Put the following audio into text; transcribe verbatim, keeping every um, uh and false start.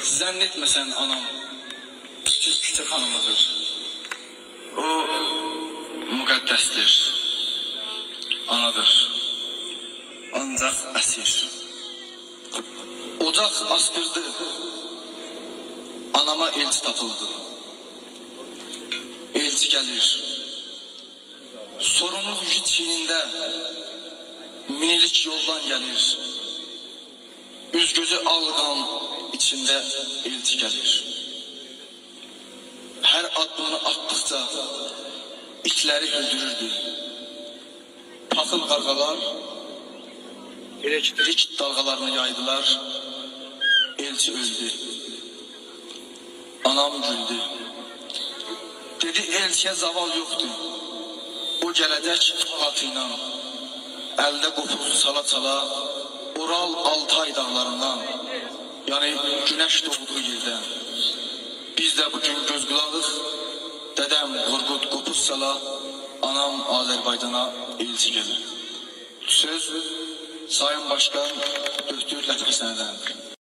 ظن ائتمه سن آنام کوچوک، کوچوک خانیمیدیر. او مقدسدیر، آنادیر. آنجاق اسیر. اوجاق آسقیردی، آناما ائلچی تاپیلدی. ائلچی گلیر. سوروملولوق یوکو چیینینده، مین ایللیک یولدان گلیر. اوز گؤزو آل قان ایچینده ائلچی گلیر. هر آددیمینی آتدیقجا ایتلری هولدوروردو. پاخیل قارغالار ائلکتریک دالغالارینی یایدیلار. ائلچی اؤلدو. آنام گولدو. دئدی: «ائلچی‌یه زاوال یوخدور. او گله‌جک آل آتی ایله، الده قوپوزو چالا-چالا اورال، آلتای داغلاریندان، یعنی گونش دوغدوغو یئردن. بیز ده بو گون گؤز قولاغیق. دده‌م قورقود قوپوز چالا، آنام آذربایجانا ائلچی گله.» سؤز سایین باشقان دوکتور لطیف حسنی‌دن.